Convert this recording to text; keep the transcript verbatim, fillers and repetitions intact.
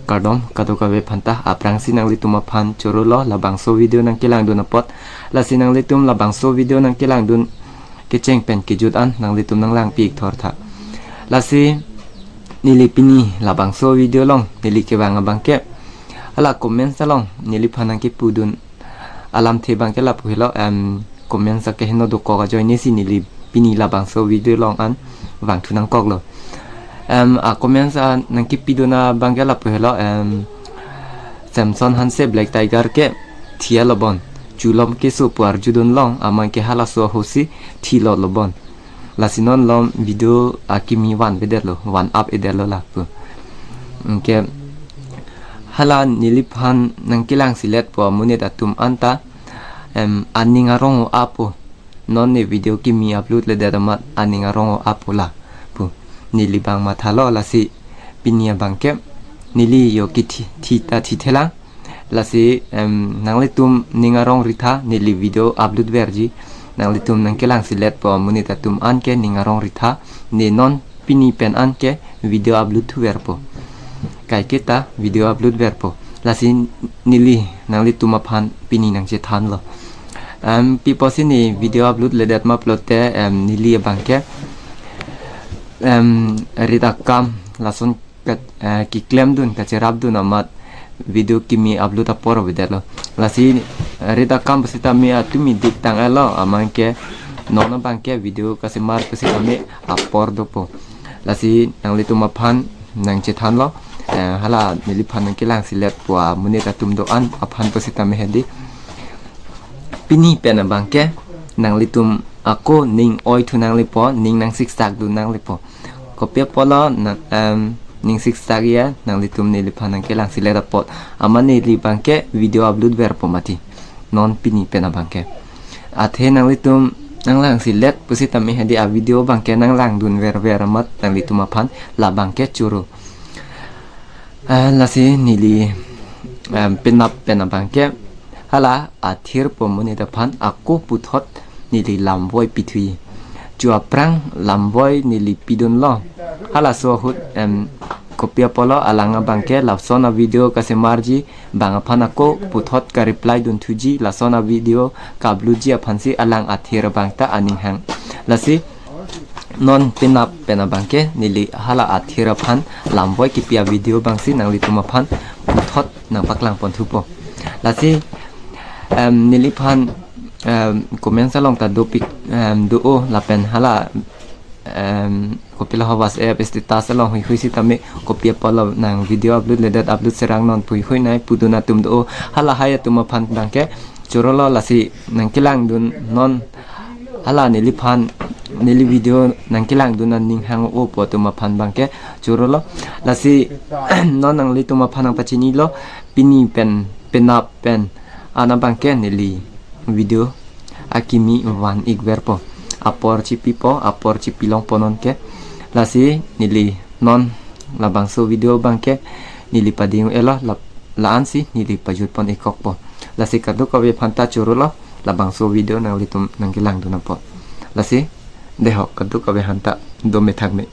Kardom kadokave aphanta, aphrangsi nanglitum aphan chorolo labangso video nangkelangdun apot. Lasi nanglitum labangso video nangkelangdun kecheng pen kejut an nanglitum nanglangpi ik thor tha. Lasi neli pini labangso video along neli kevang abangke, hala comments along neliphan nangkepudun alamthe abangke lapu helo, em, comments akeheno dokok ajoinesi neli pini labangso video along an vangthu nangkoklo. Em, a comments a nangkepidun abangke lapu helo, em, Samson Hanse Black Tiger ke thi-alo bon, chulom keso pu arjudun long, amat ke halaso ahutsi thilo lo bon. Lasi non lom video akimi vanvedetlo, van up-edetlo lapu. Anke hala neliphan nangkelangseletpo amonit atum anta, em, aning arong-o-apo. Non ne video kimi upload ledet amat aning arong-o-apo lapu neli abang mathalo. Lasi pini abangke neli yo kithi, thi ta thithelang. Lasi, em, nanglitum ning arong ritha, neli video upload verji. Nanglitum nangkelangseletpo amonit atum anke ning arong ritha, ne non pini pen anke video upload thuverpo. Kaiketa video upload verpo. Lasi neli nanglitum aphan pini nangchethanlo. Em, pi apotsi ne video upload ledet ma pulote, em, neli abangke, em, rit akam lason kat-, eh, keklemdun, kacherapdun amat video kimi upload apor avedetlo. Lasi, eh, rit akam pusitame atumi dik tang-etlo, amat ke non abangke video kasemar pusitame apor dopo. Lasi nanglitum aphan nangchethanlo, eh, hala neliphan nangkelangseletpo amonit atum do-an aphan pusitame hedi. Pini pen abangke nanglitum ako ning oithu nanglipo, ning nangsiksakdun nanglipo. Kopi apotlo nang, em, ning siksak ya, nanglitum neliphan nangkelangselet apot. Amat neli abangke video upload verpo mati. Non pini pen abangke. Athe nanglitum nanglangselet pusitame hedi a video abangke nanglangdun verver amat nanglitum aphan labangke choro. Ah, lasi neli, em, penap pen abangke hala athirpo amonit aphan ako puthot neli lamvoi pithu. Chu aphrang lamvoi neli pidunlo. Halaso ahut, em, kopi apotlo alang abangke lason a video kasemarji, bang aphan ako puthot ka reply dunthuji, lason a video ka-uploadji aphansi alang athir abang ta aning hang. Lasi non penap pen abangke neli hala athir aphan lamvoi kipi a video abangsi nanglitum aphan puthot nangpaklangpon thupo. Lasi, em, neliphan, em, comments along ta dopik, em, do-o lapen hala, em, kopilo ha WhatsApp status along huihui sitame kopi apotlo nang video upload ledet upload serang non pu huihui nai pudun atum do-o, halahai atum aphan abangke chorolo. Lasi nangkelangdun non hala neliphan neli video nangkelangdun aning hang-o pu atum aphan abangke chorolo. Lasi non nanglitum aphan nangpachinilo, pini pen penap pen an abangke neli video akimi van ik verpo. Apor chipipo, apor chipilongpo nonke. Lasi neli non labangso video abangke neli pading-etlo, la, la-ansi neli pajutpon ikkokpo. Lasi kadokave aphanta chorolo labangso video nanglitum nangkelangdun apot. Lasi deiho kadokave aphanta dome thakme.